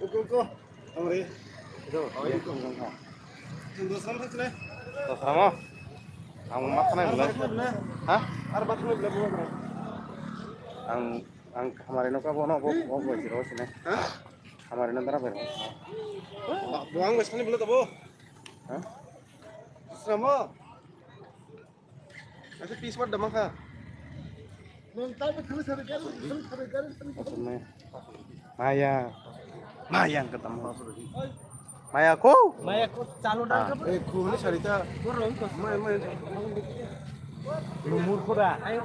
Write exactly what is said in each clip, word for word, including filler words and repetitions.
Uko, uko. Amri. Itu, oh, ini kong, kong, kong. Yang dua seratus sini. Dua seratus? Ang mat kena belum? Ar bathroom belum? Ha? Ar bathroom belum? Ang, ang kamar ini kok bono, bo, bo, bo, sini. Ha? Kamar ini antara berapa? Buang wes kali belum tahu. Ha? Sama. Asa piece mat damang kha. Maya. Maya. Maya ang ketemu. Maya ko? Maya ko chalo dal ka. Eh, ko ni sarita. Maya, maya. Lumur ko da. Ayo.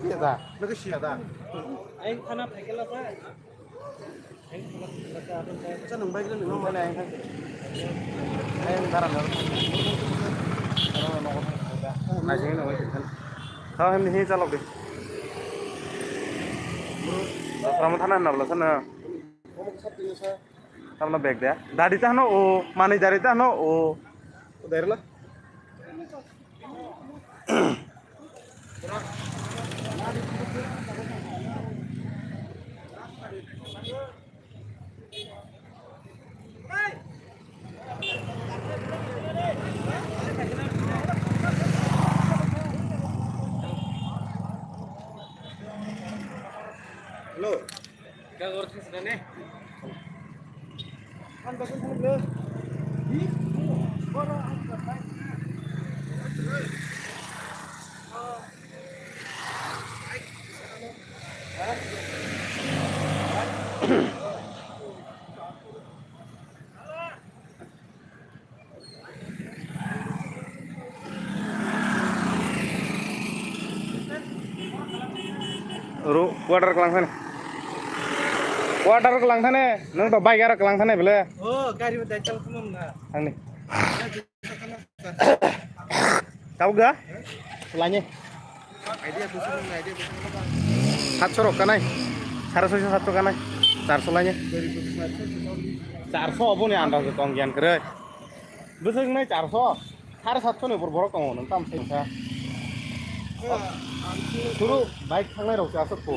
Iya da. Naga siya da. Ayo khana phaikela sa. Kau hem ni hi chalok de. Ramo thana na bla sana. Tamna bag de. Dadi ta hano o, mani dari ta hano o. Dari la. Hello. Ru, quarter kelang thani. Quarter kelang thani. Nang to bike aro kelang thani bele. Oh, gari bo dai chal kumam na. Ani. Tabuk da? Lainye. Satso rok kanai. Sare soiso satso kanai. Charso lainye. Charso oboni andao tong gyan kwrwi. Bwswk nai charso. Sare satso ni upor borok tongo, nwng tam sai sa. Suru bike thangnai rok se aswk kho.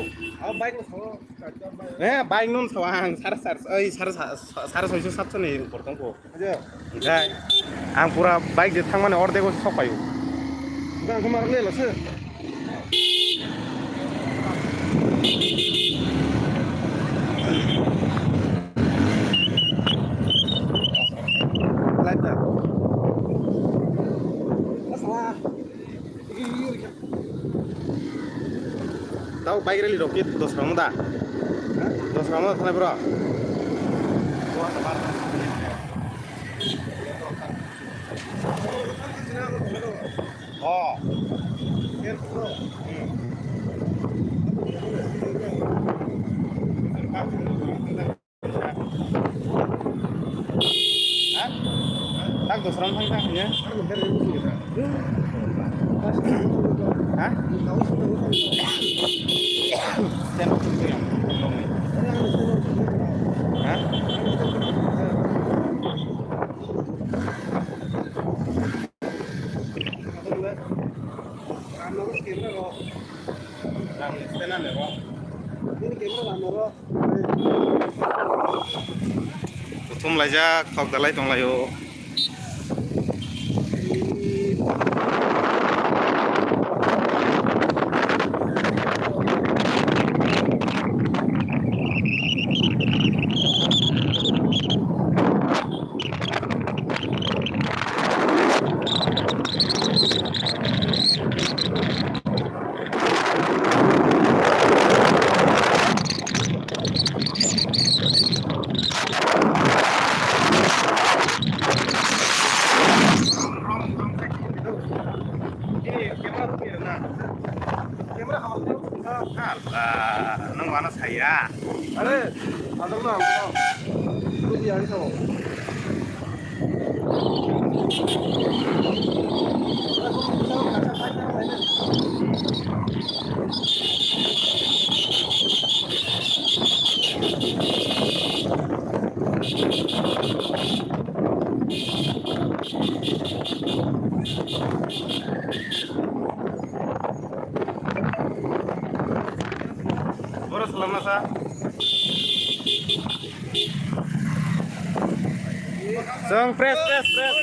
Eh, bike no sawa ang sare sar, oi, sare sa-, sare soiso satso ni upor tong kho. Hwnkhe ang pura bike de thangmani ordego sok paio. Hwnkhe ang khe ma rwlai lase. Tau bike rally rok kit dos rang da. Dos rang da thanai bro. Oh. Ha? Tak dos rang thang tak ya? Ha? Ha? Kuthum laijak, thok dalai tonglaio. Nang mana saya? Are, adamno ang to. Buji ang to. Boro salam nasa. Seng, press, press, press.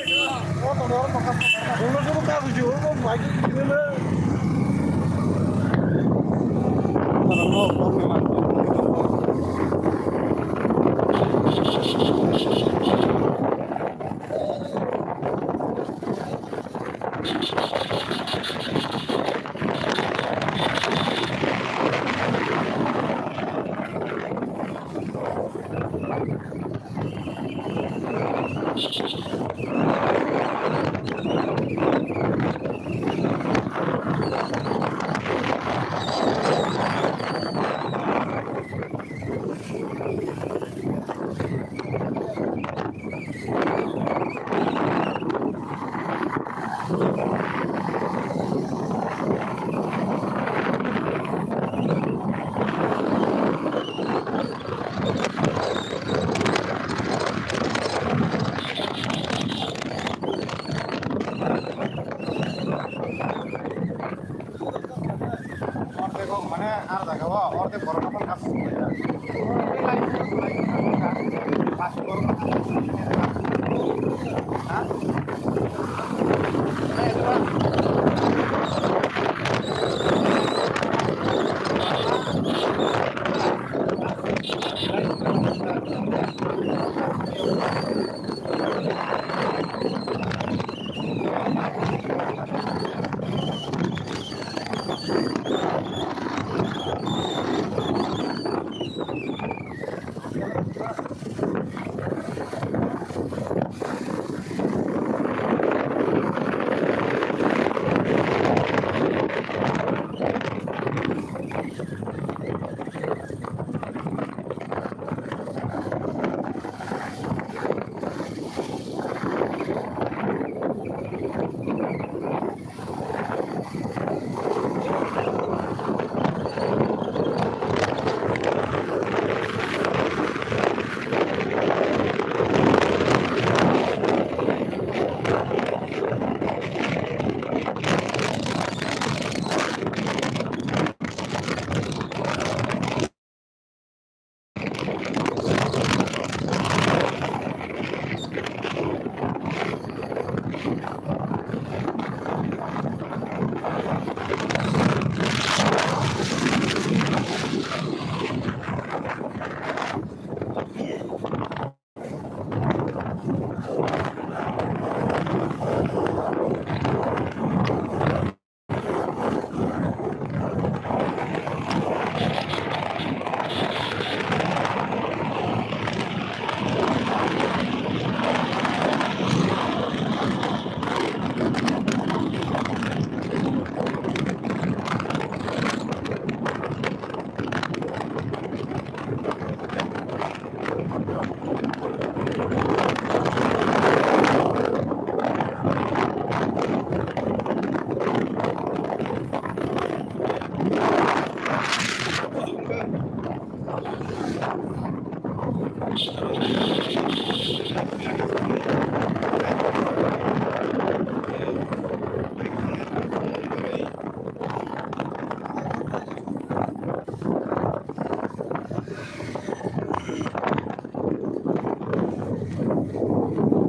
Ordek o mane ar jaga o ordek borok no kasu.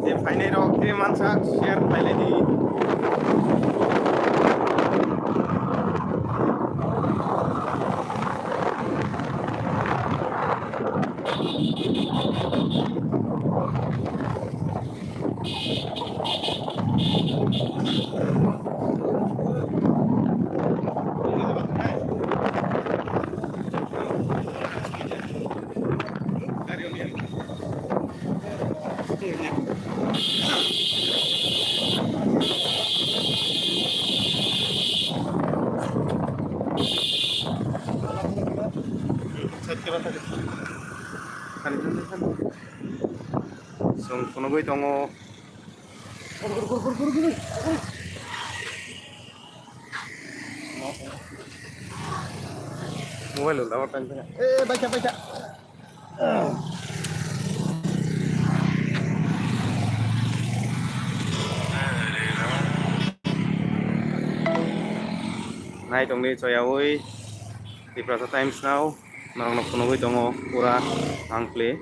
Je phainai rok khe mansa share khlai lai di. Chwng phunugwi tongo. Mobile lo dawat tang tang. Eh, bacha, bacha. Nai tongdi choyaui Tiprasa Times now norokno phunugwi tongo pura ang play.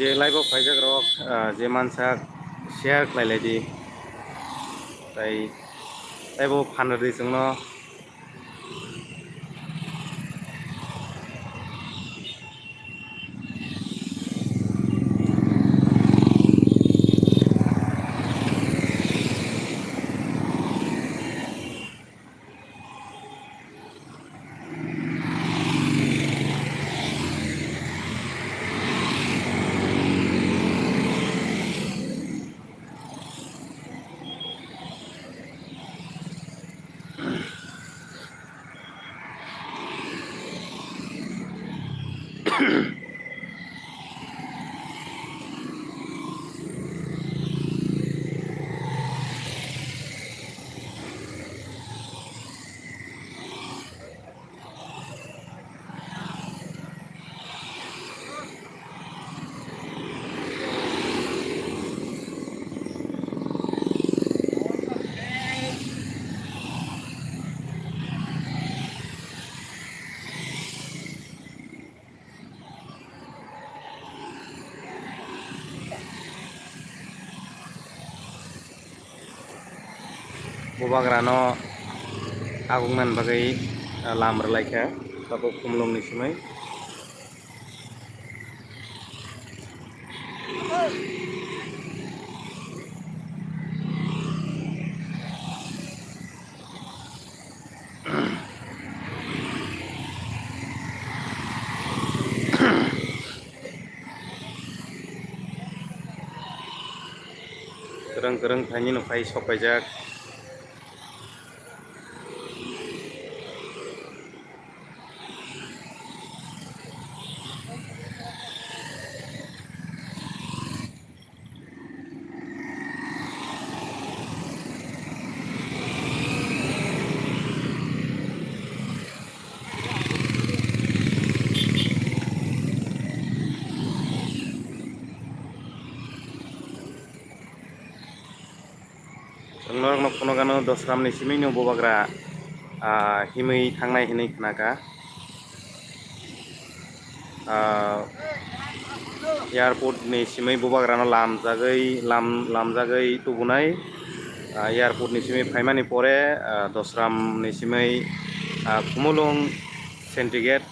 Je live o phaijak rok, ah, je mansak share khlai lai di. Tai, taibo phan rw di chwngno. Bubagrano aguknani bagwi, ah, lam rwlaikha tabuk khumlwngni simi. Kwrwng kwrwng phaini no phai sok paijak. Norokno phunukgano Dosramni simi no bubagra, ah, himwi thangnai hinwi khnakha. Ah, airport ni simi bubagrano lamjagwi, lam-, lamjagwi tubunai. Ah, airport ni simi phaimani pore, ah, Dosram ni simi, ah, Khumulwng Sentry Gate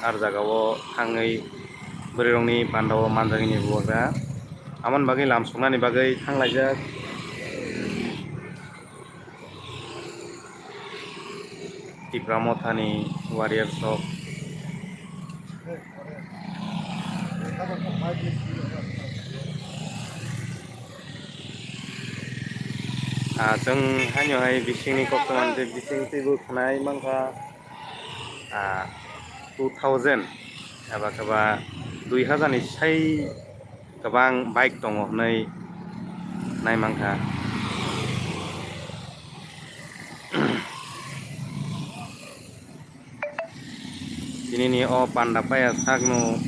ar jagao thangwi bwrwirokni pandao manjagwini bubagra. Amoni bagwi lam soknani bagwi thanglaijak. Tipra Mothani warrior sok. Ah, chwng haino hai bisingni koktwmani tei bising twibo khwnai mankha, ah, two thousand eba khe ba dui hazar ni sai kwbang bike tongo hwnwi naimankha. Tinini o panda paya sakno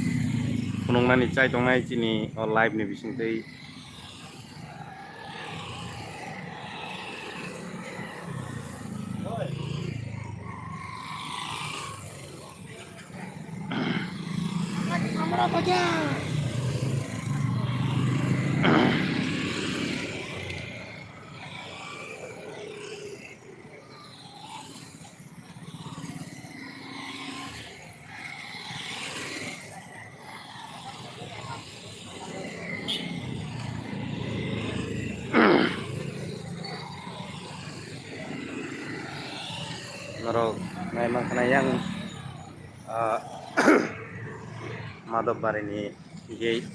phunuknani chai tongnai chini o live ni bisingtwi. Norok naimankha yang, ah, Madhobbarini gate.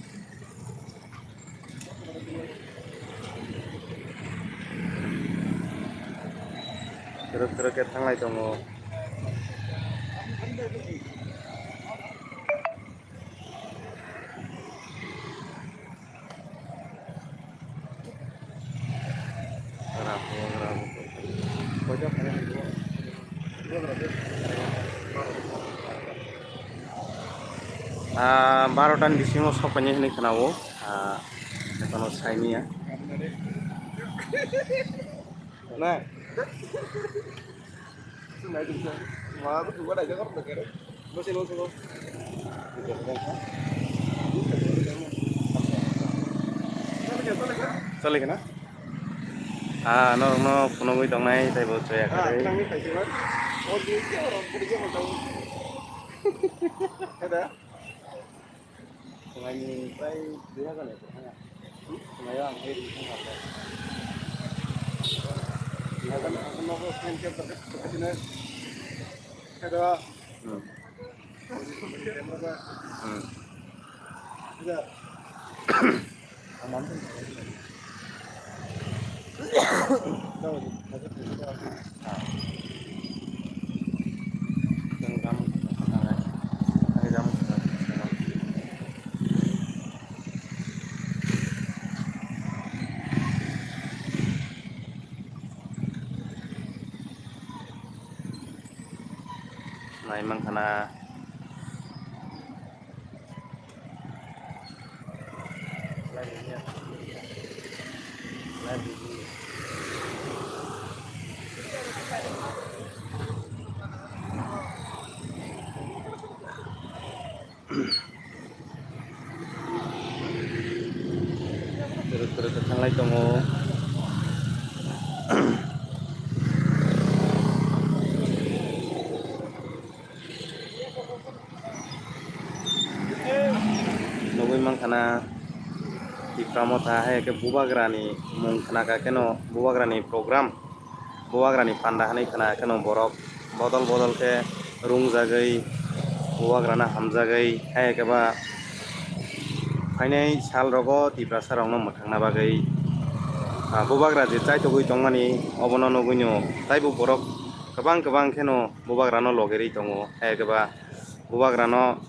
Kwrwk kwrwk khe thanglai tongo. Ah, barota ni bisingo sokphaini hinwi khwnao. Ah, ekhono saimanya. Chole khe na? Ah, norokno phunugwi tongnai tei bo chaya kharwi. Ada? Swngaini prai dui hazar ni kwrwngya. Swngaio ang tei rwngthang habo. Dui hazar ni nogo sengkhe bwkha, bwkha tino. Khe do. Hmm. Hmm. Khe do. Naimankha na. Kwrwk kwrwk khe thanglai tongo. Nugwi mankha na Tipra Motha hai khe bubagrani mung khna kha kheno bubagrani program, bubagrani panda hinwi khna kheno borok bodol bodol khe rungjagwi bubagrano hamjagwi hai khe ba phainai sal rogo Tiprasa rokno mwthangna bagwi, ah, bubagra je chaitugwi tongmani obono nugwino taibo borok kwbang kwbang kheno bubagrano logerwi tongo hai khe ba bubagrano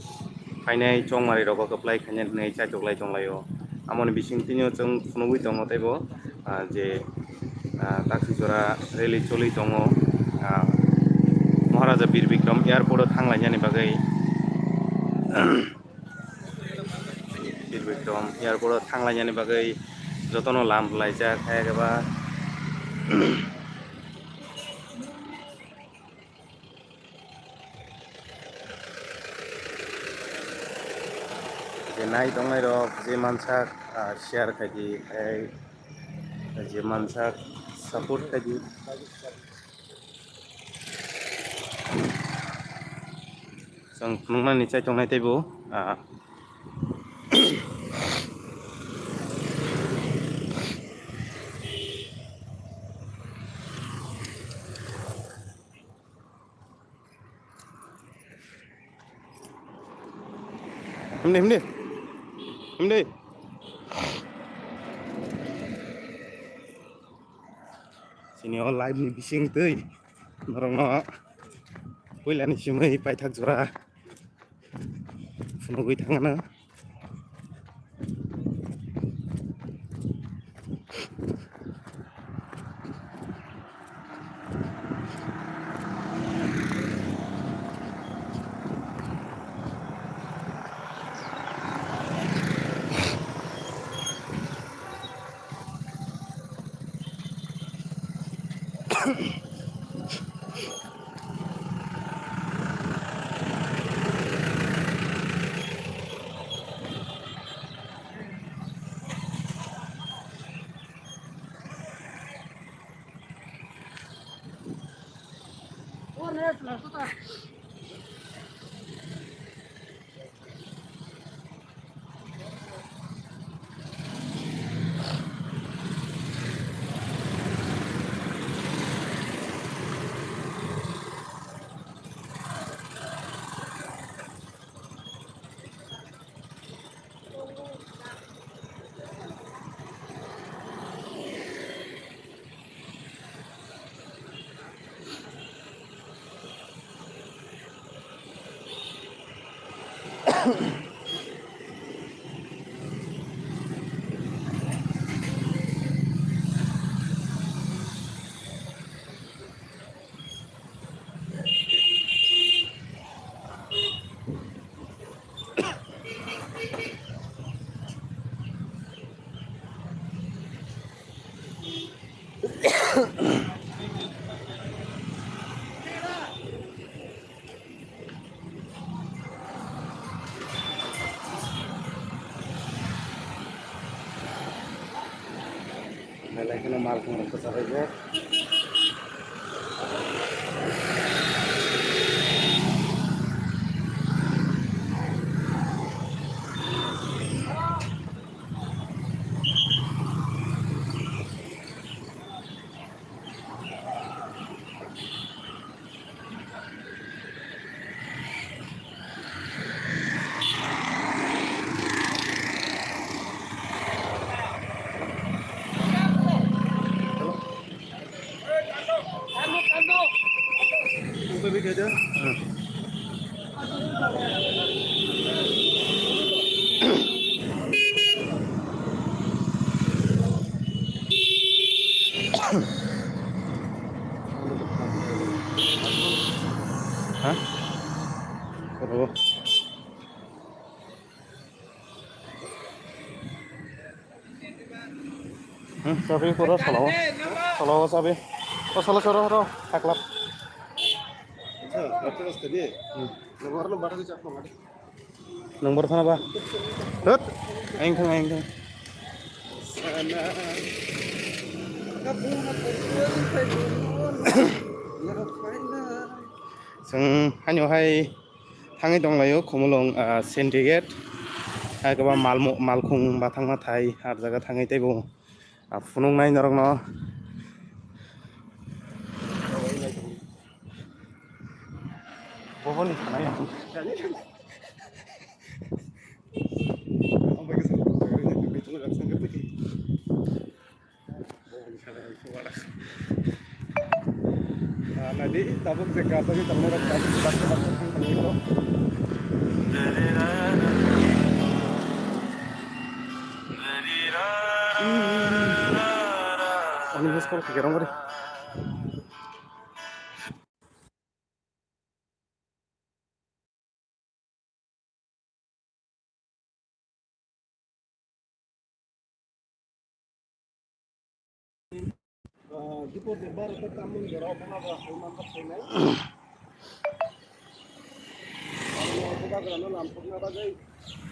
phainai chongmari rogo kwplai khainai hinwi chaitok lai tonglaio. Amoni bising tini chwng phunugwi tongo teibo, ah, je, ah, taksi jora rally choli tongo, ah, Maharaja Bir Bikram airport o thanglainani bagwi, Bir Bikram airport o thanglainani bagwi jotono lam rwlaijak, hai khe ba Je nai tongnai rok, je mansak, ah, share khai di, tei je mansak, support khai di. Chwng phunuknani chai tongnai teibo, ah, Himdi, himdi. Himdi. Chini o live ni bising twi norokno puilani simi paithak jora phunugwi thangano. Belai kheno mal khungrok kwchak bai bo. Ha? Oro. Hmm, sabi pura salaw. Salaw sabi. O salaw soro ro, taklap. Hmm. Nang bor thana ba? Hut, aing thang, aing thang. Chwng haino hai thangwi tonglaio Khumulwng, ah, Syndicate. Hai kwbang malmo-, malkhung bathangma thai, ah jaga thangwi teibo, ah, phunuknai norokno. Bohoni thanai. Ah, nadi, tabuk je gata di tamne rak tabuk baksa baksa thang thang ito. Ani bus kol kike rong bari. Dipor de baro ta tamon jora obo na ba hoi man ba hoi nai. Ano bubagrano lamsokna bagwi,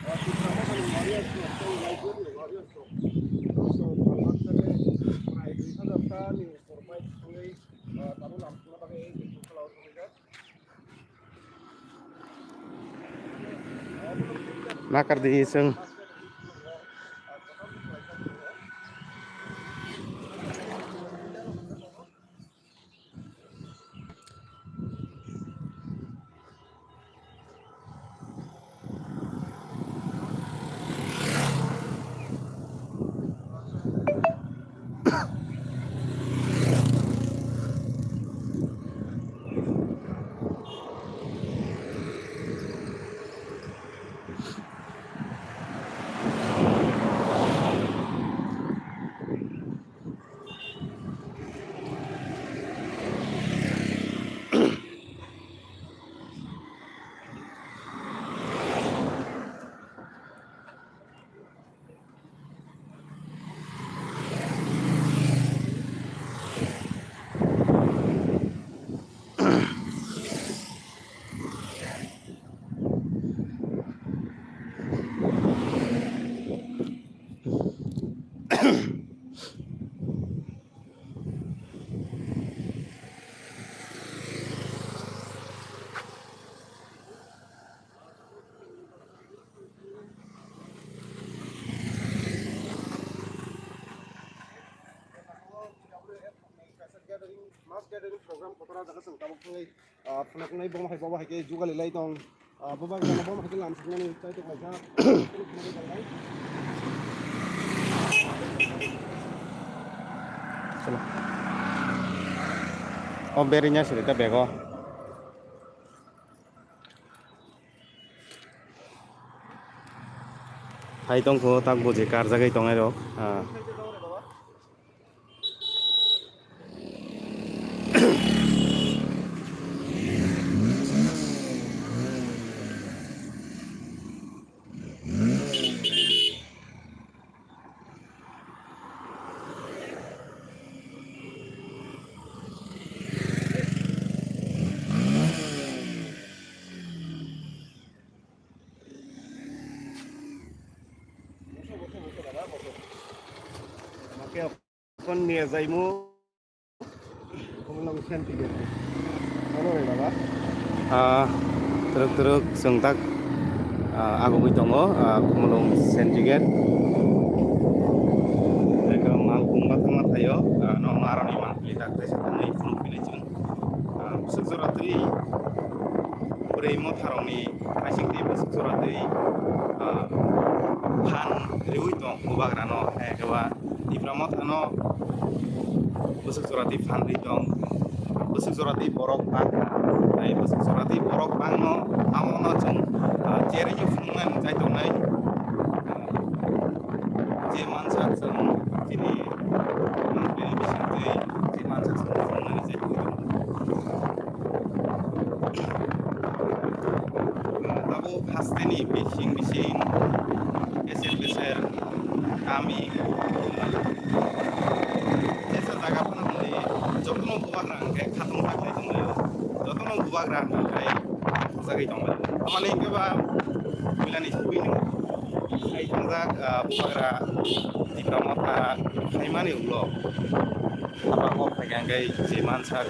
ah, Tipra Mothani warriors rok tei Nigerian warriors rok. So, palmak sale prai dui hajar ta ni sorbai thangwi, ah, tamo lamsokna bagwi ei Tipra Mothani. Nakar di chwng. Mass gathering program kotor jaga chwng tabuk thangwi, ah, phunuknai bo hai bo hai khe jugali lai tong. Ah, bo bagwi bo hai khe lam saknani chai tong laijak. O beri nya siri ta bego. Hai tongkho tak buji karjagwi tongnai rok. Ah. Kon niya jaimu. Kumulong senti gate. Ano re baba. Ah, truk truk sengtak, ah, agugui tongo, ah, Kumulong senti gate. Eko malkhung bathang mathayo, ah, no aroni mangpili tak tei satangni phunuk pili chwng. Ah, bwswk jora twi bwrwi motharokni Asing tei bwswk jora twi, ah, phan riui tong bubagrano, hai khe ba Tipra Mothano bwswk jora twi phan ri tong, bwswk jora twi borok bangkha, tei bwswk jora twi borok bangno amo no chwng, ah, cherwi phunuknai nukjai tongnai. Je mansak chwng chini mantri ni bisingtwi, je mansak chwng phunuknani je twi tongo. Abo hasteni bising bising, beser beser, kami, jesa jaga phano hwnwi jotono bubagra hwnkhe khatung taklai tonglaio, jotono bubagra hwnkhe thangjakgwi tonglaio. Tamani hwnkhe ba puilani sugwino. Sai thangjak, ah, bubagra Tipra Motha khaimani ulo. Abo kok phaikha hwnkhe je mansak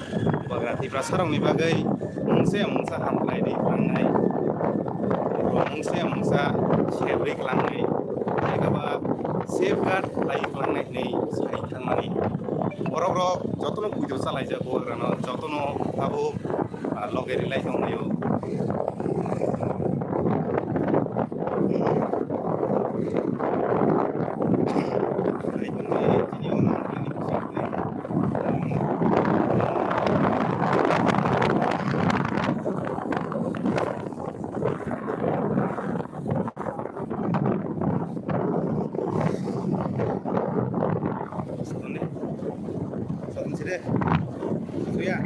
bubagra Tiprasarokni bagwi mungsa ya mungsa hamkhlai ri thangnai. Mungsa ya mungsa serwi klangnai. Hai khe ba safeguard khlai klangnai hinwi sai thangmani. Borok rok jotono puijo chalaijak bubagrano, jotono abo, ah, loge rilai tonglaio. Satu ni. Satu ni sini. Satu ya.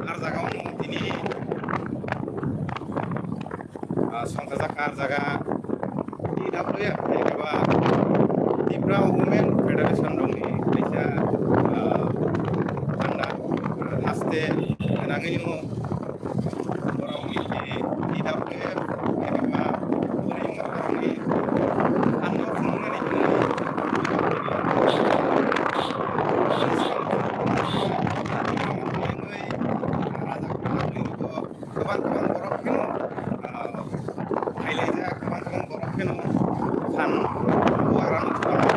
Ar jaga o tini ah, songchajak kar jaga T W F, eba Tipra Women Federation rokni kaisa, ah, panda, ah, haste nangwino borokni T W F eba borokni panda phunuknani Kwbang kwbang borok pheno, ah, phailaijak, kwbang kwbang borok pheno phan buagrano chubachu.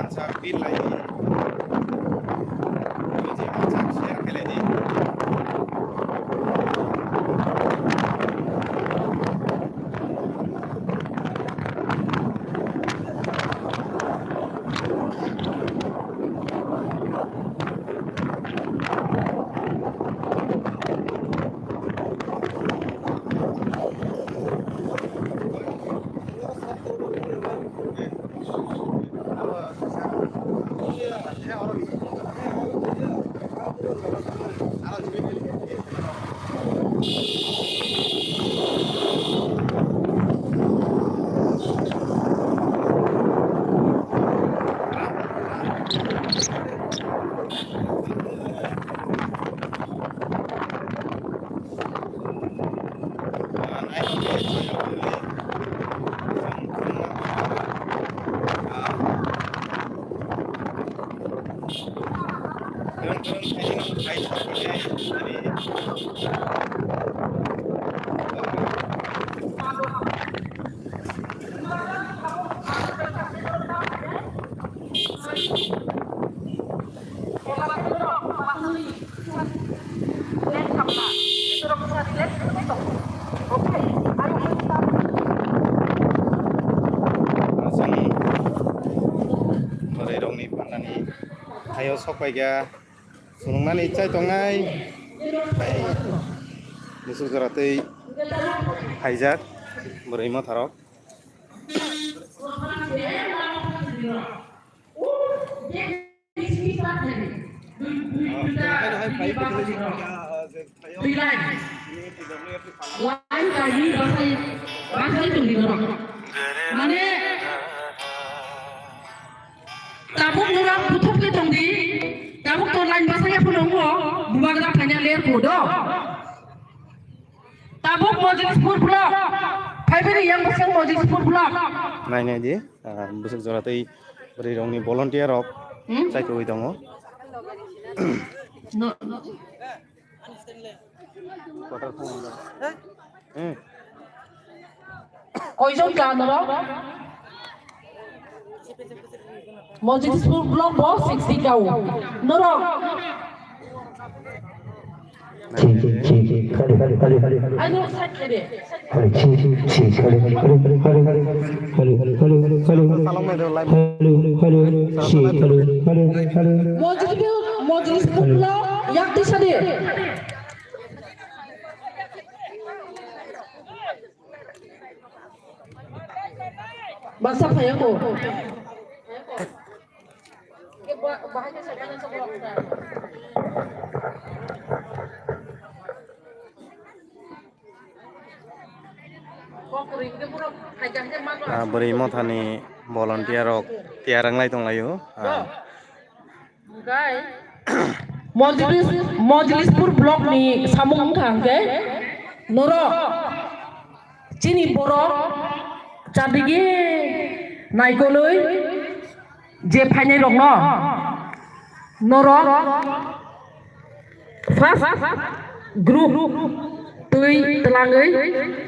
Acha, pin lai di. Acha, share khe lai di. Aswk bwrwi rokni panani thaio sok paikha, phunuknani chai tongnai. Bwswk jora twi phaijak bwrwi motharok. Mane, tabuk nurok buthuk ke tongdi, tabuk to line basa ya phulo ngo, bubagra phanya ler kodo. Tabuk Mojlisipur block, phaibini yang bwswk Mojlisipur block. Nai nai di, ah, bwswk jora tei bwrwi rokni volunteer rok Hmm? Chai twi tongo. No. Hmm. Koijon ka norok? Mojlisipur block bo sixty ka o. Norok. Chi, chi, chi, chi. Khali, khali, khali, khali. Ai, norok side khe de. Khali, chi, chi, chi, khali, khali, khali, khali, khali. Khali, khali, khali, khali. Khali, khali, chi, khali, khali, khali. Mojlisipur, Mojlisipur block yak tisa de. Baksa phaiya ko. Ah, bwrwi mothani volunteer rok tiyar wnglai tonglaio. Ah. Mojlis, Mojlispur block ni samung wngkha hwnkhe norok chini borok chadigi naikolwi je phainai rokno norok first group twi twlangwi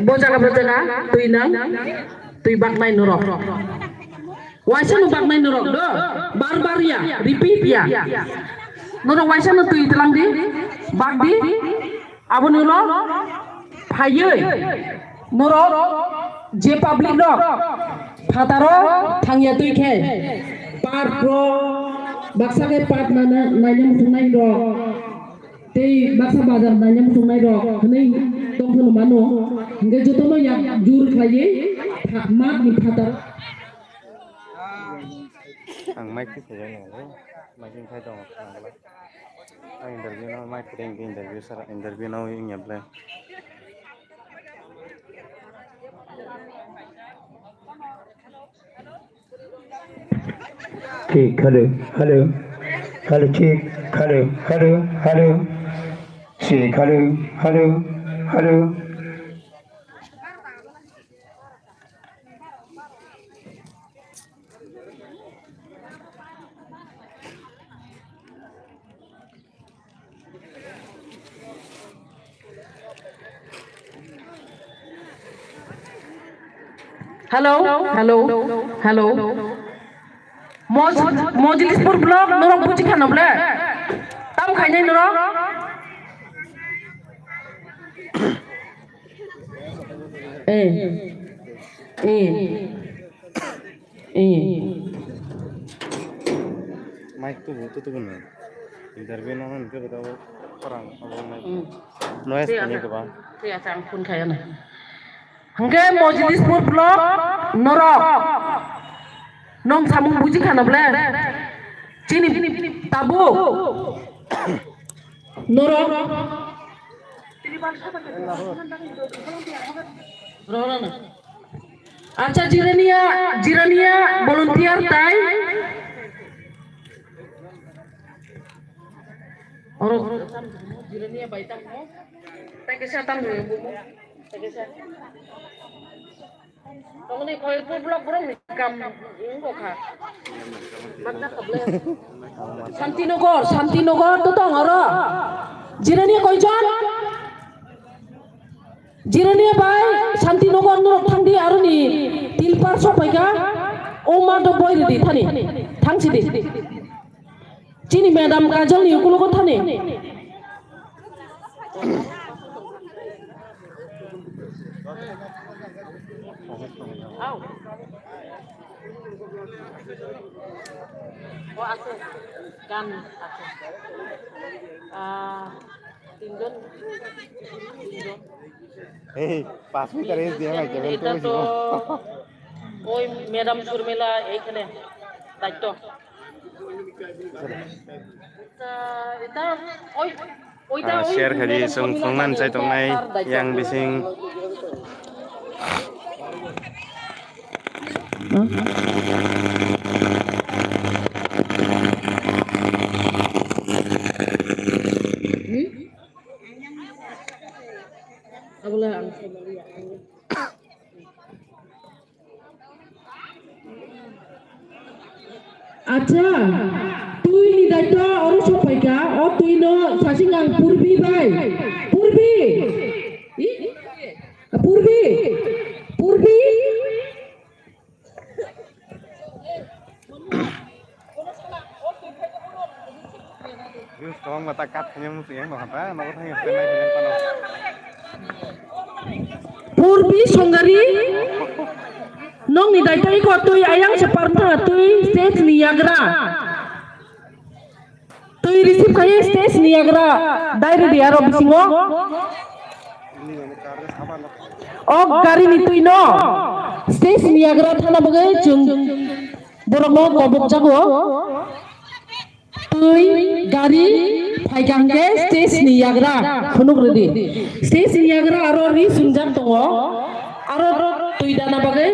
bo jaga bo jaga twi nang twi baknai norok. Waisa no baknai norok do, bar bar ya, repeat ya. Norok waisa no twi tlang di, bak di, aboni ulo phaiwi norok je public rok phataro thangya twi khe part rok baksa khe part nana naina muchungnai rok tei baksa bazar naina muchungnai rok hwnwi tongphano mano hwnkhe jotono yak jur khlaiwi pha-, mat ni phataro. Ang mic khe saijak nang le, mic khe khai tongo, ang le. Ang interview no mic khe interview sara, interview no wngya ble. Check, hello, hello, hello, check, hello, hello, hello, check, hello, hello, hello. Hello, hello, hello. Moj-, Mojlispur block, norok buji khano ble? Tam khainai norok? Eh, eh, eh. Mic tubu, tu tubu no. Interview no hwn ke bata o parang abo nai. Hmm. Noise kani keba. Tei asa ang phone khaya na. Hwnkhe Mojlispur block norok. Nong samung buji khano ble? Chini tabuk. Norok. Acha, Jirania, Jirania volunteer tai. Oro Jirania bai tamo. Tai kisa tamo. Tai kisa. Tongni Khairpur block borok ni kam wngkha. Santinagar, Santinagar to tong oro. Jirania koijon? Jirania bai Santinagar norok thangdi aroni Tilpar sokphaikha. O ma do boi ridi thani. Thangsidi. Chini madam Kajol ni ukulogo thani. O, aswk. Gan aswk. Ah, tinjon. Tinjon. এই পাঁচ metre S দিয়ে আমার কেবল এটা তো তুলেছিল। ওই ম্যাডাম শর্মিলা এইখানে দায়িত্ব। এটা, এটা ওই, ওইটা Ah, ওই share khaidi madam chwng Sharmila phungnani জানে, chai এটা tongnai তার দায়িত্ব। Yang bising. Acha, Twi ni daitwa oro sophaikha, o twi no sasing ang Purbi bai. Purbi! I? Purbi! Purbi! Views kwbangma ta cut khaina muchung yang nokha ta, nogo thang yang stenai khaina tano. Purbi Songari, nokni daitwa iko twi ayang se parwng thangkha twi stage ni yagra. Twi receive khaye stage ni yagra dai rwdi aro bisingo. O gari ni twi no stage ni yagra thana bagwi chwng borok no kobok jago. Twi gari phaikha hwnkhe stage ni yagra phunuk rwdi. Stage ni yagra aro ri swngjak tongo. Aro twi dana bagwi,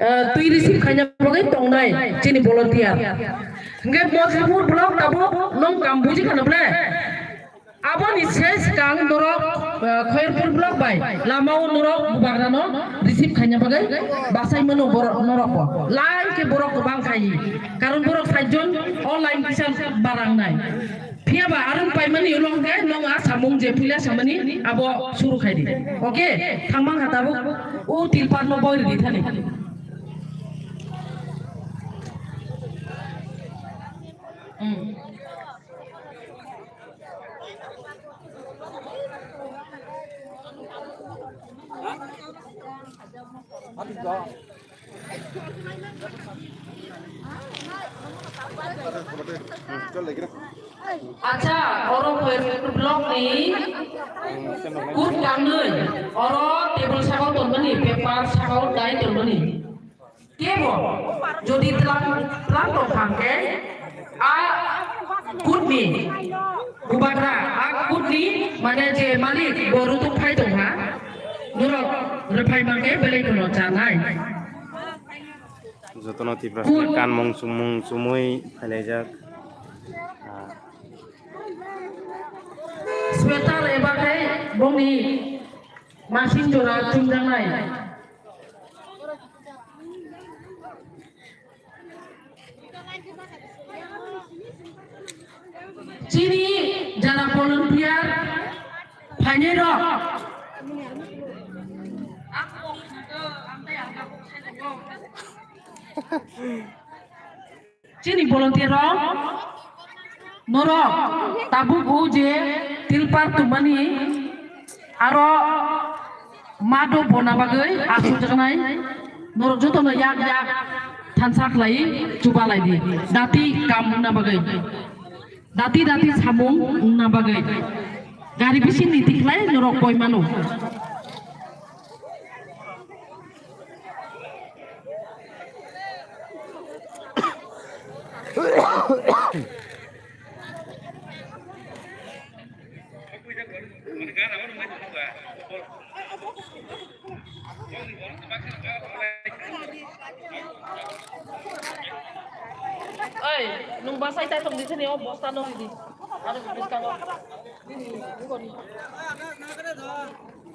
eh, twi receive khaina bagwi tongnai chini volunteer. Hingke Mothaipur block tabuk nong kam buji khana ble? Aboni ses kang norok, eh, Khairpur block bai lama o norok bubagra no receive khaina bagwi basai mano borok norok bo. Line ke borok kwbang khai. Karon borok sait jon o line kisa barang nai. Phiya ba arung paimani ulo hingke nong a samung je puila samani abo suru khai di. Oke, thangmang ha tabuk o tilpar no boi rwdi thani. Acha, oro Khairpur block ni kut kangnwi, oro table sakao tonmani, paper sakao dai tonmani. Kebo, jodi tlang, tlang tong kha hwnkhe, a kutni bubagra, a kutni mane je malik, bo rutuk phai tong kha, norok rwphai mankhe belai kheno chanai. Jotono Tiprasani kanmung chumung chumui phailaijak. Ah. Sweater eba khe bongni masing jora chumjaknai. Chini jara volunteer phainai rok. Chini volunteer rok, norok tabuk o je tilpar tumani aro mado bona bagwi aswk jaknai, norok jotono yak yak thansa khlai chuba lai di, dati kam wngna bagwi, dati dati samung wngna bagwi, gari bisingni tikhlai norok koi mano. Oi, nung basai tai tong di sini, oh, bosta no di. Aro bwskango.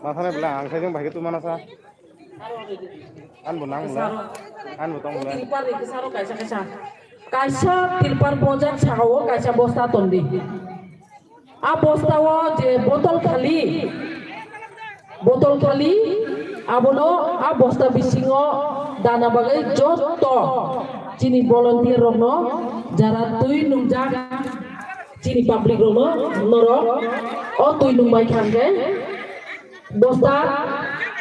Masane bela ang sai jeng bai tu mana sa. Anbo nang bela. Anbo tong bela. Tilpar ni kisaro kaisa kaisa. Kaisa tilpar bojak saka o kaisa bosta tondi. A bosta o je botol khali. Botol khali abono a bosta bisingo dana bagwi joto chini volunteer rokno jara twi nungjak chini public rokno norok o twi nungbai kha hwnkhe. Bosta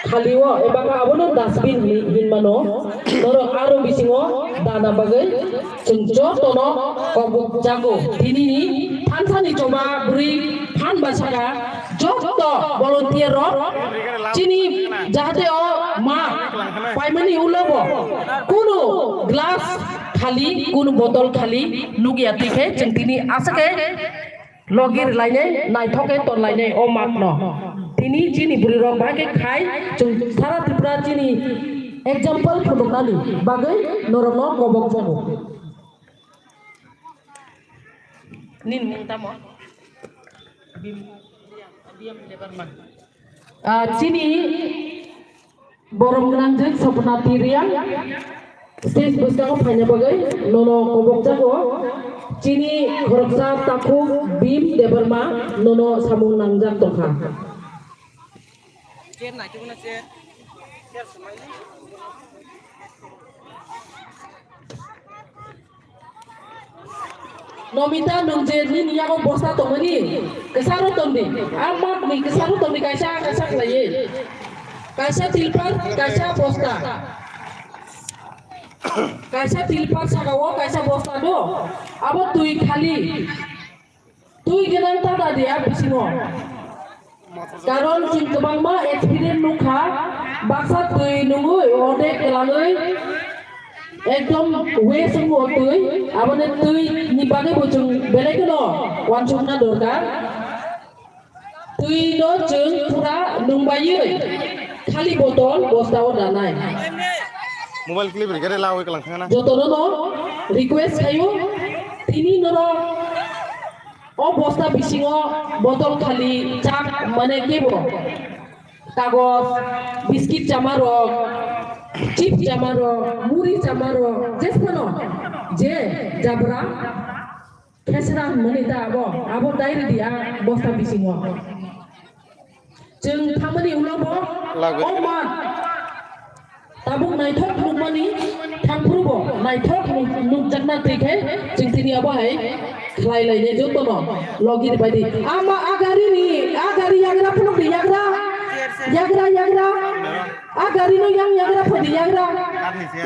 khali o eba khe abono dustbin hinwi hinmano. Norok aro bisingo dana bagwi chwng jotono kobok jago. Tinini thansani choba bwrwi phan bai saka joto volunteer rok chini jahate o ma paimani ulo bo kunu glass khali, kunu botol khali nukya twi khe chwng tini aswk khe Logi rwlainai, naithok khe tonlainai o matno. Tini chini bwrwirok bahai khe khai, chwng sara Tripura chini example phunuknani bagwi norokno kobok jago. Nini mung tamo? Bim, Bim Leberman. Ah, chini Borom gwnangjwk Sopna T Reang stage bwskango phaina bagwi nono kobok jago. Chini khoroksa takhuk Bhim Debbarma nono samung nangjak tongkha. Nomita, nwng je nini yago bosta tongmani, kwcharo tongdi. A mat ni kwcharo tongdi, kaisa kaisa khlaiwi. Kaisa tilpar, kaisa bosta. Kaisa tilpar saka o, kaisa bosta do. Abo twi khali. Twi gwnang ta da di a bisingo. Karon chwng kwbangma experience nukha, baksa twi nungwi ordek kwlangwi ekdom waste wngo twi, aboni twi ni bagwi bo chwng belai kheno uansukna dorkar. Twi no chwng pura nungbaiwi khali botol bosta o danai. Mobile clip rikare lawi kalang thangna. Jotono no request khayo, tini norok o bosta bisingo botol khali chak mane kebo kagoj, biscuit chamarok, chips chamarok, muri chamarok, jesano je jabra khesra hwnmani ta abo, abo dai ridi a bosta bisingo. Chwng thangmani ulo bo Lagwi. O mat tabuk naithok nukmani thangphuru bo naithok nuk-, nukjakna twi khe chwng tini abo hai khlai lainai jotono logi rwbaidi. Ama a gari ni, a gari yagra phunukdi yagra, yagra, yagra. A gari no yang yagra phudi yagra.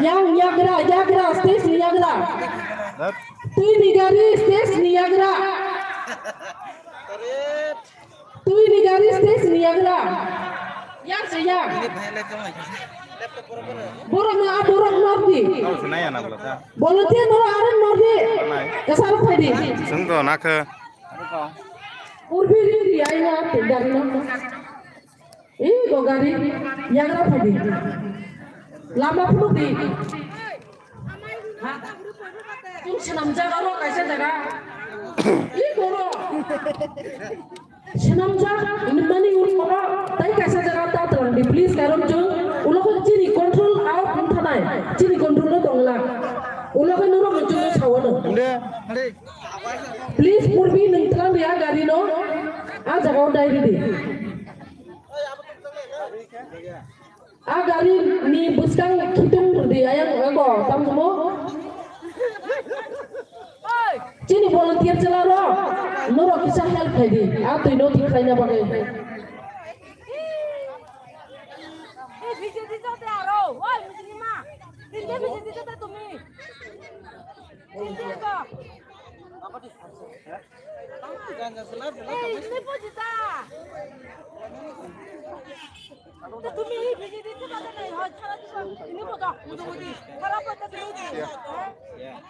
Yang yagra, yagra, stage ni yagra. Twi ni gari stage ni yagra. Twi ni gari stage ni yagra. Yang se yang. Borok no, a borok no di. Kau senai anak belaka. Volunteer no aran no di. Senai. Kasar phai di. Sung to nak. Urbi ri ri ai na te gari no. Ih, go gari, yagra phadi. Lama phunukdi. Ha? Chwng swnamjak aro kaisa jaga. Ih, goro. Swnamjak, mani uri kono, tai kaisa jaga ta twlangdi, please, karon chwng, ulo khe chini control out wng thanai, chini control no tongla. Ulo khe norok no chwng no sawano. Please, purbi nwng twlang ya gari no, a jaga o dai ridi. A gari ni bwskang khitung di ayang eko tamsumo. Chini volunteer chwla rok, norok kisa help khai di. A twi no thik khlaina bagwi. এই ভিডিও দিতে তে আরো, ওই মুসলিমা, তিনটে ভিডিও দিতে তে তুমি। তিনটে তো। এই, তুমি বুঝিতা। তো তুমি এই ভিডিও দিতে পারো না, হয় ছাড়া দিবা। তুমি বোঝো, বুঝো বুঝি। খারাপ হইতে তুমি বুঝো। হ্যাঁ?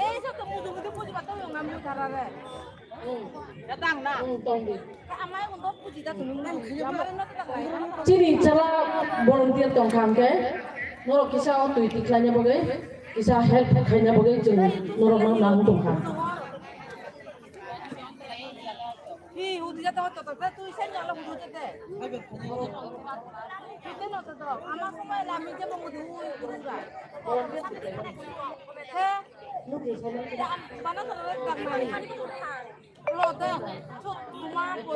এই সব তো মুজো মুজো বুঝি পাতো নাম ধারা রে। Datang na. Amai undo puji da tunu. Chini chala volunteer tong kha hwnkhe norok kisa o twi tikhlaina bagwi, kisa help khaina bagwi chwng norok no nang tong kha. Hi, hudi jata hoto to, tu sen jalo hudu jete. Hudi no to to, ama ko mai lami je mo hudu hui hudu ga. He, bana to re gam mai. Lo de, so tuma ko.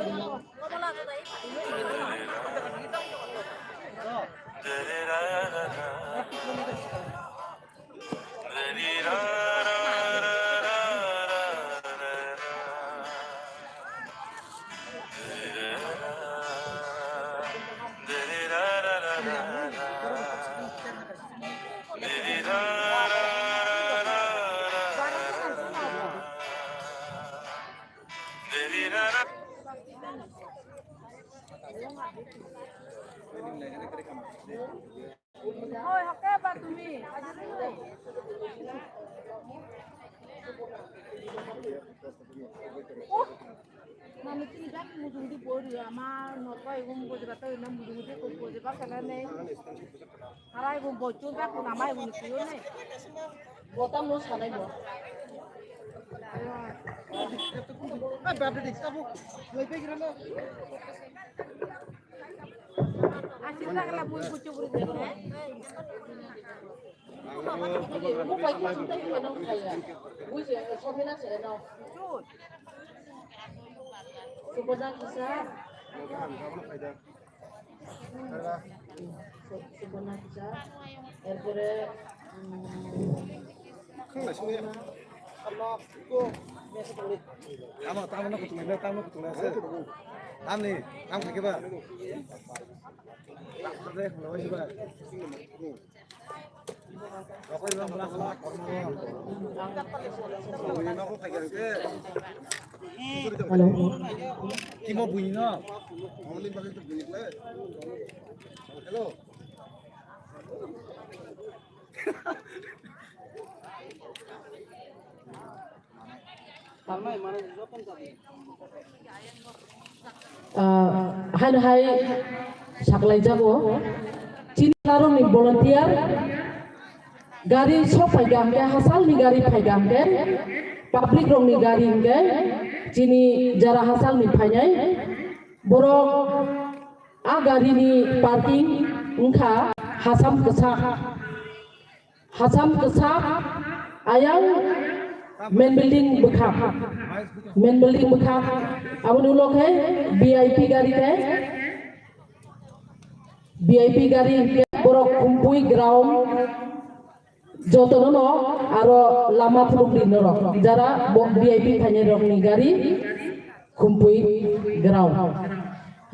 Hoi, hoke ba tumi. Oh, manu tini jani mujungdi bori ama norbai gum bojra to ina mujungdi ko bojra kana nei. Harai gum bochun ba kuna mai gum kuyo nei. Botam no sanai bo. Ai, bad day, sabu. Lai pe gira na. Suborna Kisa. Suborna Kisa. Erpore, um, Tamo, tamo no kutung le, tamo kutung le se. Tamni, tam khe ba. Re, lo ba. Hello. Timo buino. Hello. Ah, han hai saklai jago. Chini larokni volunteer gari sok phai kha hwnkhe, hasalni gari phai kha hwnkhe, public rokni gari hwnkhe, chini jara hasalni phainai borok a garini parking wngkha Hasam kwchak. Hasam kwchak ayang main building bwkhak. Main building bwkhak. Aboni ulo khe V I P gari khe, V I P gari khe borok Khumpui ground jotono no aro lama phunukdi norok. Jara bo V I P phainai rokni gari Khumpui ground.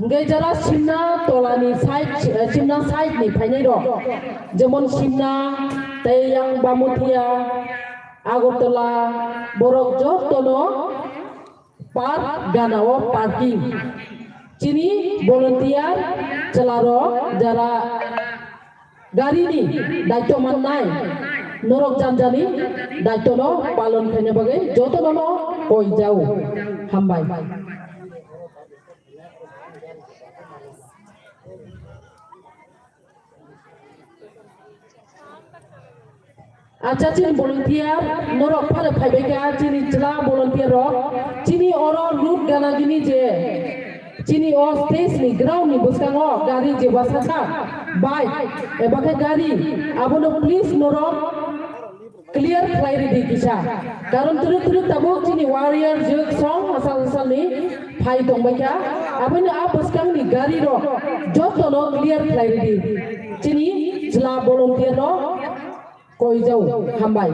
Hingke jara Simna tolani side, eh, Simna side ni phainai rok, jemon Simna tei yang Bamutia, Agartala, borok jotono park gana o parking. Chini volunteer chwla rok jara Garini daityo mannai, norok janjani daityono palon khaina bagwi jotono no koi jao. Hambai. Acha chini volunteer, norok phano phaibai kha, chini chwla volunteer rok, chini oro route gana gini je, chini o stage ni ground ni bwskango gari je bwsajak, bike, eba khe gari, abono please norok clear khlai ridi kisa. Karon twrwk twrwk tabuk chini warrior juk song hasal hasal ni phai tongbai kha, abono a bwskang ni gari rok jotono clear khlai ridi. Chini chwla volunteer rok koi jao, hambai.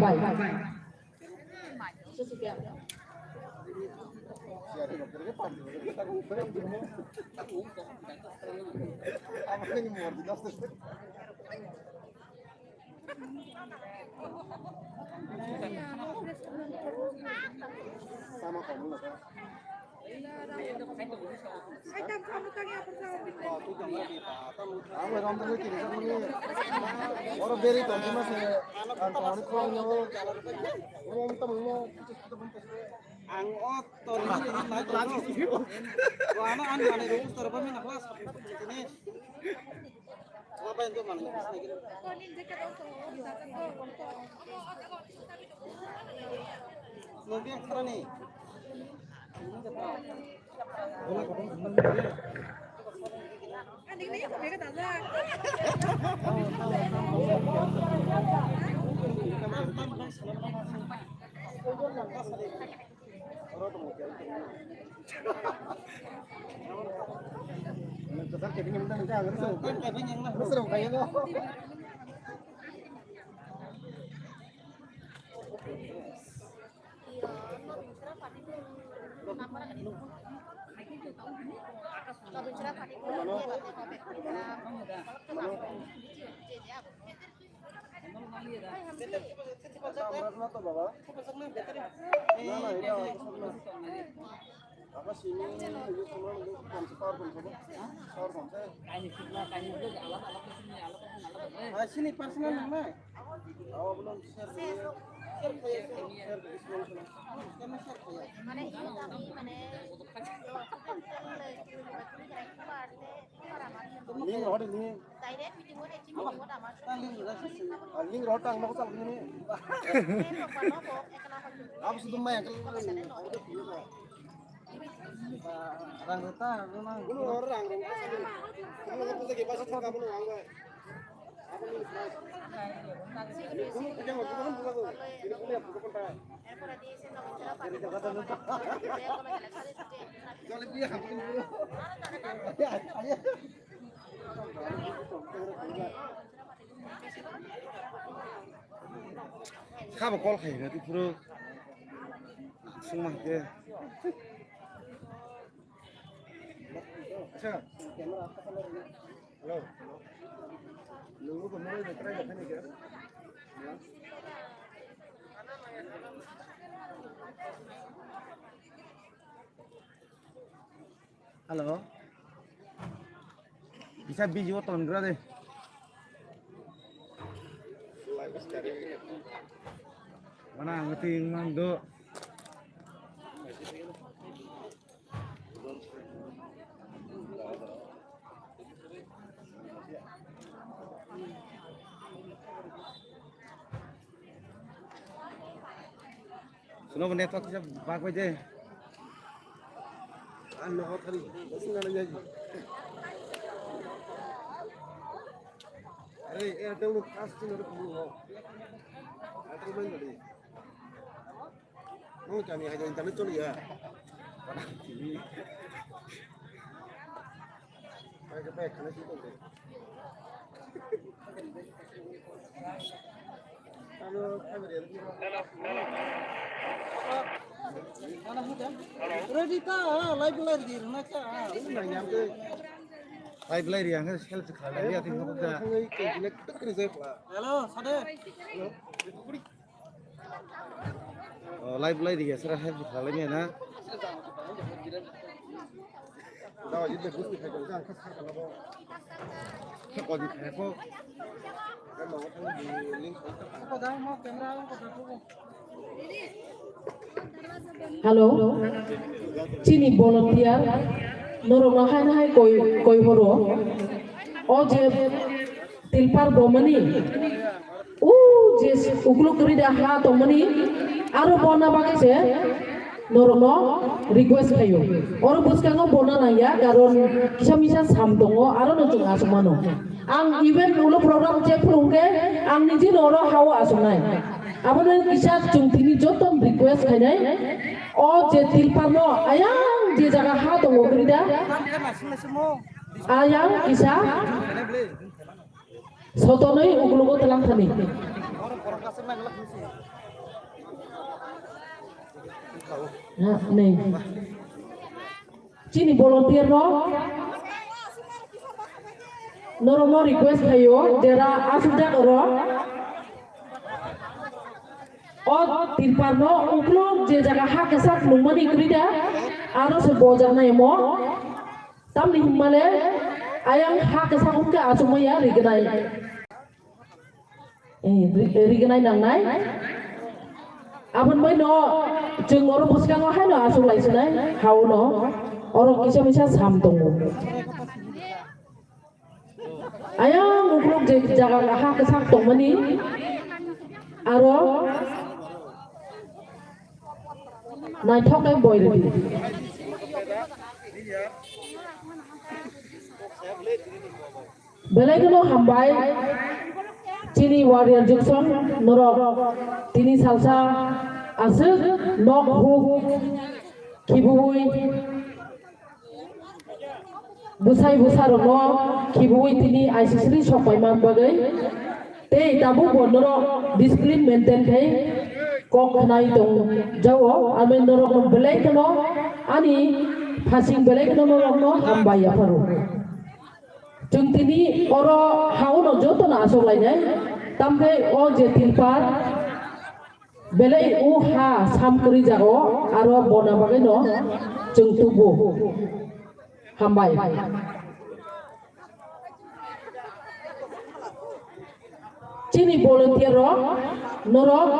Oro beri tongkhe mase ang tongmani khorang no. Oro wng tamo no. Ang o tor ni nai tor no. Ko ano ani mane ro tor ba mina klas. Wa ba ndo mane. Nungke khorang ni. Sini personal nangnai. Awa belum share dulu. Share kaya, share, share ke Ismail sana. Karena share kaya. Mane, ini kami, mane, Link rohor ni. Direct meeting wone, meeting wone amar. Ah, link rohor tang, noksa ini. Apa sudah main? Kha bo call khaina twi phuru sungma hwnkhe. Hello. Hello. Kisa busy o ton gra de. Mana ang ting mang do. Suno bo network kisa bak bai de. Ang no thari, sing na jaji. Are, Airtel no fast sing na ko ho. Airtel man de. No, kami hai internet choli ya. Ready ta, live live di, na ka. Live live yang help khala ya tin ko ka. Hello, sade. Hello. Oh, live live di ya, sara help khala ya na. Hello, chini volunteer, norok no hai hai koi koi horo, o je tilpar bomani. O je uklok kwrwi da ha tongmani, aro bona bagwi se norokno request khaio. Oro bwskango bona nangya, karon kisa misa sam tongo, aro no chwng achuk mano. Ang event ulo program je phuru hwnkhe ang niji no oro hao achuknai. Abono kisa chwng tini joto request khainai. O je tilparno ayang je jaga ha tongo kwrwi da, ayang kisa sotonwi uklogo twlang thani. Ha, nei. Chini volunteer no norokno request khaio, jera aswk jak oro. O tirpal no uklok je jaga ha kisa nungmani kwrwi da, aro se bojaknai omo. Tamni hwnmale ayang ha kisa hwnkhe achukmaya rignai. Eh, ri-, rignai nangnai. Aboni bai no chwng oro bwskango haino achuk lai sinai, hao no. Oro kisa misa sam tongo. Ayang uklok je jaga ha kwchak tongmani, aro naithok khe boi rwdi. Belai kheno hambai, chini warrior Jukson, norok tini salsa aswk nok huk khibiui, bwsai bwsarokno khibiui tini I C C ni sok paima bagwi. Tei tabuk bo norok discipline maintain khai kok khnai tong jao, ami norokno belai kheno ani phasing belai kheno norokno hambai yapharo. Chwng tini oro hao no joto no achuk lainai, tamkhe o je tirpal belai o ha sam kwrwi jago, aro bona bagwi no chwng tubu. Hambai. Chini volunteer rok, norok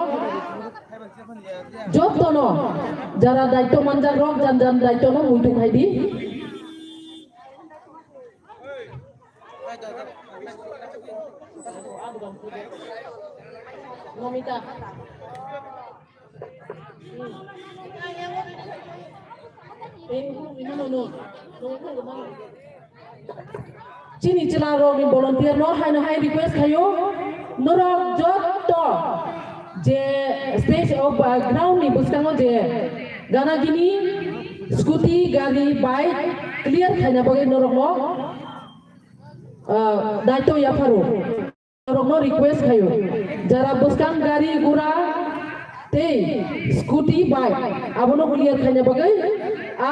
joto no, jara daityo manjak rok, jan jan daityo no muitu khai di. Nomita. Chini chwla rok ni volunteer no haino hai request khayo, norok jotto je stage of, uh, ground ni bwskango je gana gini scooty, gari, bike clear khaina bagwi norok no, uh, daito yapharo. Norokno request khayo, jara bwskang gari gura tei scooty, bike abono clear khaina bagwi a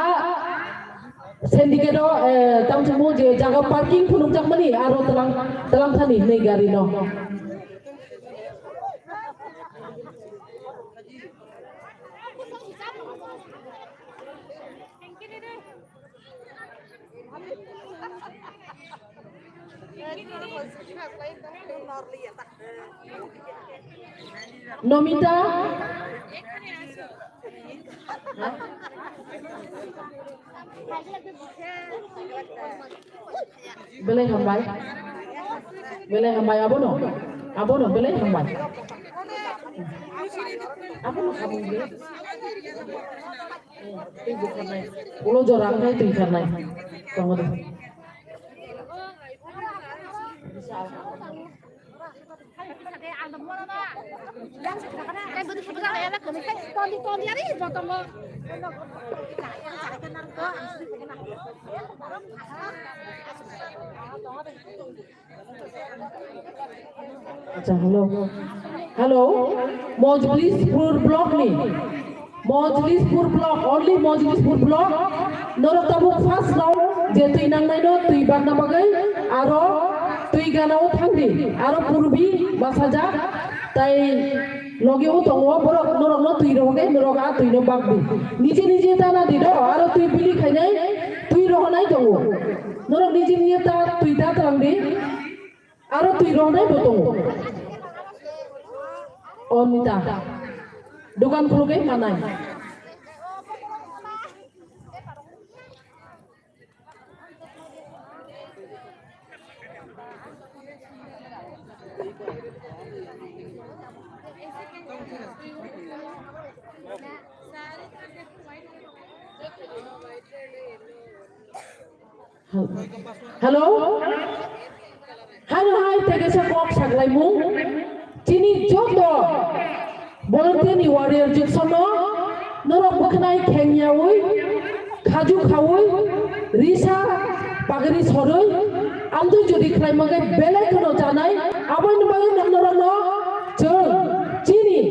syndicate o, eh, tamo je jaga parking phunukjakmani aro tlang, tlang thani hinwi gari no. Nomita. Belai hambai. Belai hambai abono. Abono belai hambai. Abono abono. Twi bwkharnai. Ulo jora wngkha twi kharnai. Tongo de. Acha, hello. Hello. Mojlispur block ni. Mojlispur block, only Mojlispur block. Norok tabuk first round je twi nangnai no twi bagna bagwi aro twi gana o thangdi aro purbi basajak tai loge o tongo borok norok no twi rohogwi norok a twi no bagdi. Nije nije tana di do aro twi bili khainai twi rohonai tongo. Norok nije nije ta twi ta twlang di. Aro twi rohonai bo tongo. O Mita. Dokan khulugwi manai. Hello? Hello, hai, tei kaisa kok saklaimung. Chini joto volunteer ni warrior jwksono norok bwkhnai khengyaui, khaju khaui, risa pagri sorui, amtwi jodi khlai mankhe belai kheno chanai, aboni bagwi norokno chwng chini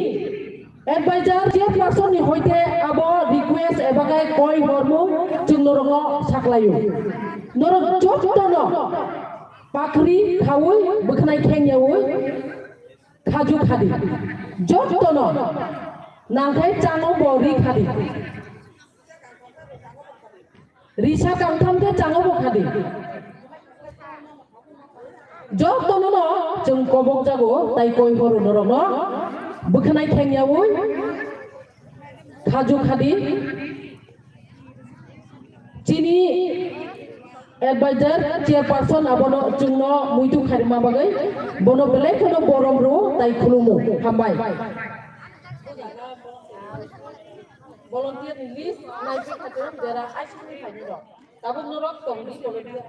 Advisor chairperson ni hoite abo request eba khe koi hormung chwng norokno saklaio. Norok jotono pakri khaui bwkhnai khengyaui khaju khadi. Jotono nangkhai chango bo ri khadi. Risa kangtham khe chango bo khadi. Jotono no chwng kobok jago, tai koi horo norokno bwkhnai khengyaui khaju khadi. Chini advisor chairperson abono chwngno muitu khairima bagwi bono belai kheno borom rw tai khulumu. Hambai. Volunteer ni list naiwi khatung jera aisukni phaini rok. Tabuk norok tongdi volunteer.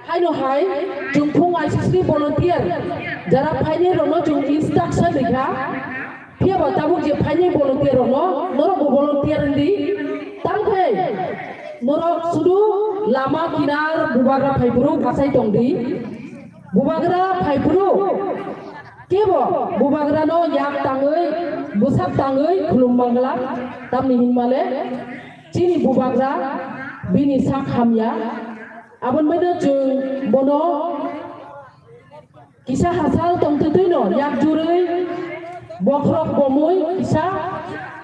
Haino hai, chwng phung aisisni volunteer, jara phainai rokno chwng instruction rikha, phiya ba tabuk je phainai volunteer rokno, norok bo volunteer wngdi, tamo khe norok sudu lama kinar bubagra phaiphuru bachai tongdi, bubagra phaiphuru. Kebo bubagrano yak tangwi, bwsak tangwi khulum mangla, tamni hinmale chini bubagra bini sak hamya. Aboni baino chwng bono kisa hachal tongtwtwino yak jurwi Bokhorok bomwi kisa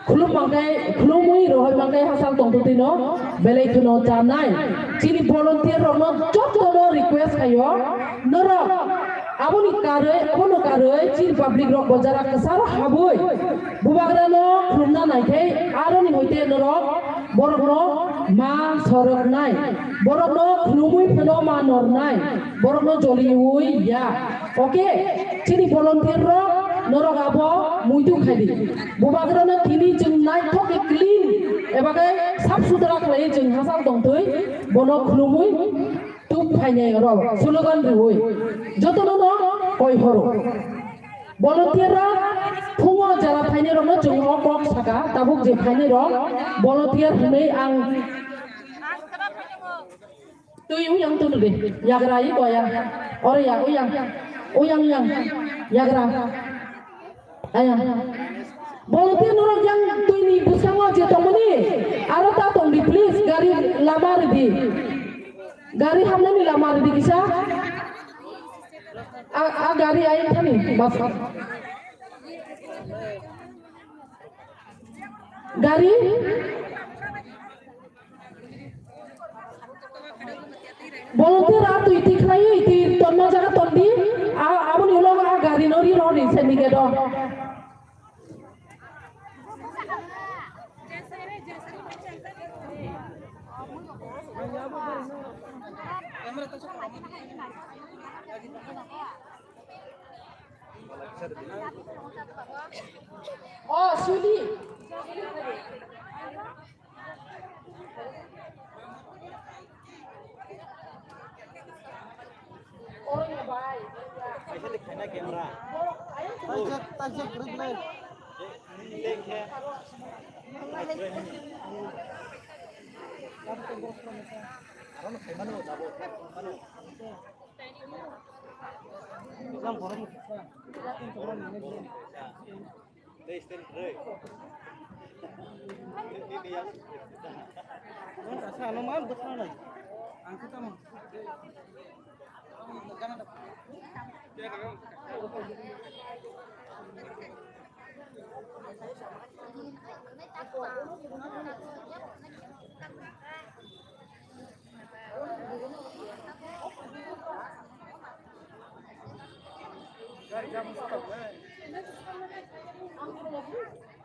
khulum mangkhe, khulumwi rohor mangkhe hachal tongtwtwino belai kheno chanai. Chini volunteer rokno jotono request khaio, norok aboni karwi, abono karwi chini public rok bo jara kwcharo habwi bubagrano khulumna naikhe aroni hoite norok borokno ma soroknai, borokno khulumwi phano ma nornai, borokno joliwi ya. Okay, chini volunteer rok norok abo muitu khaidi. Bubagrano tini chwng naithok khe clean eba khe sap sutra khlaiwi chwng hachal tongtwi bono khulumwi tuk phainai rok slogan rwui jotono no koi horo. Volunteer rok phungo jara phainai rokno chwng o kok saka tabuk je phainai rok volunteer hwnwi ang Twi uyang tunu de. Yagra i koya. Oro ya uyang. Uyang yang. Yagra. Aya. Volunteer norok yang twi ni bwskango je tongmani. Aro ta tong di please. Gari lama ridi. Gari hamnani lama ridi kisa. A, a gari ayang thani. Bas. Gari. Volunteer a twi tikhlaiwi twi tonma jaga tondi. A, aboni ulo a gari no ri rw ni sendike do. Oh, sudi.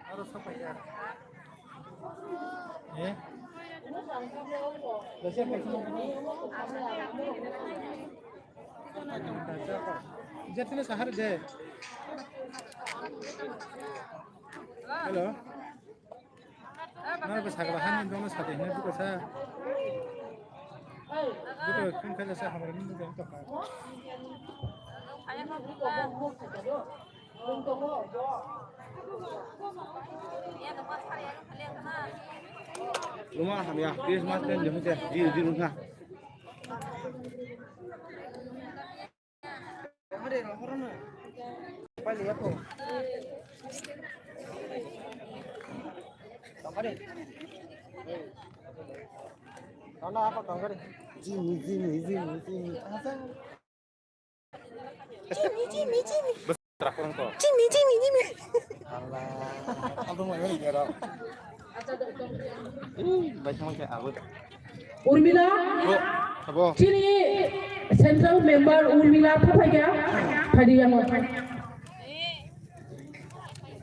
Aro sapaiya. Eh? Jatine sahar de. Hello. Nang ba sakla hani dono sate hina duka sa. Duka khin khaja sa hamra ni duka to kha. Luma hamya Christmas ten jemu te di di luma. Jimmy, Jimmy, Jimmy, Jimmy. Jimmy, Jimmy, Jimmy. Jimmy, Jimmy, Jimmy. Alah, abang lagi ni kira. Ih, baik sama kayak aku. Urmila? Bo, abo. Chini central member Urmila phapaikha? Phadi yang.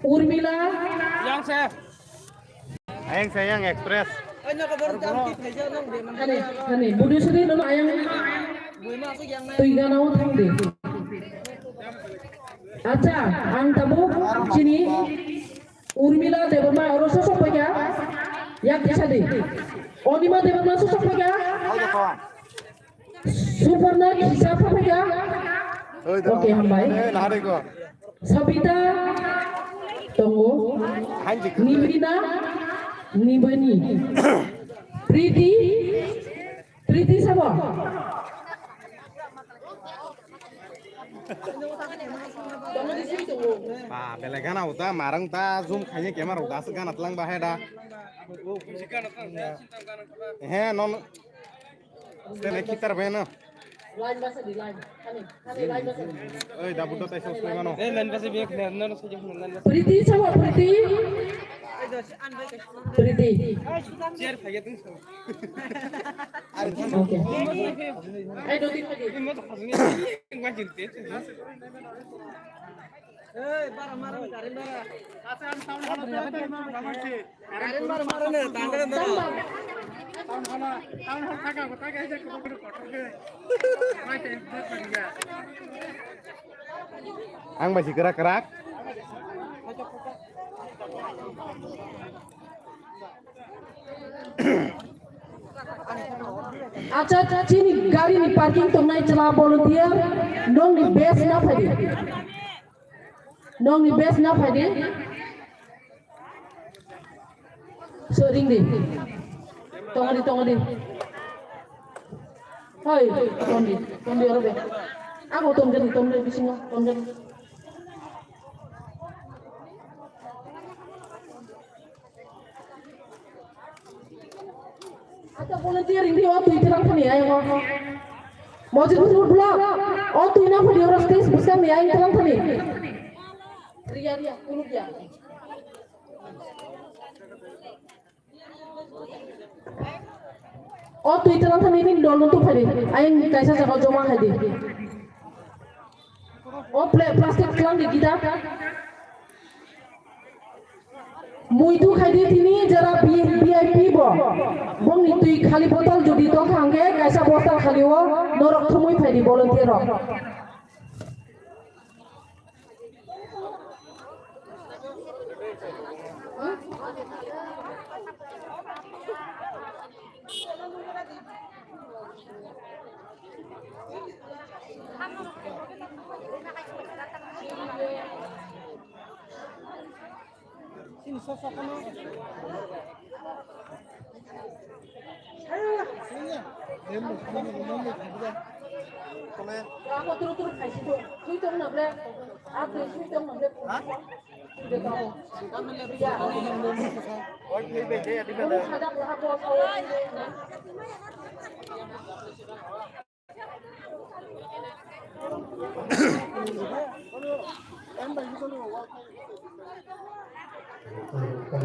Urmila? Yang saya. Ayang sayang express. Hani, hani, budu suri nono ayang. Tui gana o thang de. Acha, ang tabuk chini Urmila Debbarma oro sosok paikha, yak kisa di. Onima Debbarma sosok paikha. Suparna kisa paikha. Oke, hambai. Sabita tongo. Nibrina, Nibani. Priti, Priti sabo. Ba, belai gana uta, marang ta, zoom khaye camera uta, se gana tlang ba hai da. He, non. Sene kitar beno. Line basa di, line. Kani, kani line basa di. Oi, dabu to taisa usai mano. Eh, line basa biya khna, na, na, sajak na, line basa. Priti, sama Priti. Priti. Chair phage tu. Okay. Ai, dodi phage. Ima to khasni. Ima jirte. Ang bai si kwrak kwrak. Acha, chini gari ni parking tongnai chwla volunteer, nongni best na phadi. Nongni best na phadi. So ring di. Tongdi, tongdi. Hoi, tongdi, tongdi oro be. Ako tongdi, tongdi bisingo, tongdi. Acha volunteer ring di o twi tlang thani ayang o. Mojitpur block o twi na phadi oro stage bwskang ni ayang tlang thani. Riya, riya, kuluk ya. O twi tlang thani nini dol no tuphai di. Ayang kaisa jaga joma khai di. O pla-, plastic tlang di gida. Muitu khai di tini jara B-, V I P bo. Bongni twi khali botol jodi tong kha hwnkhe kaisa bostal khali o norok thumui phai di volunteer rok.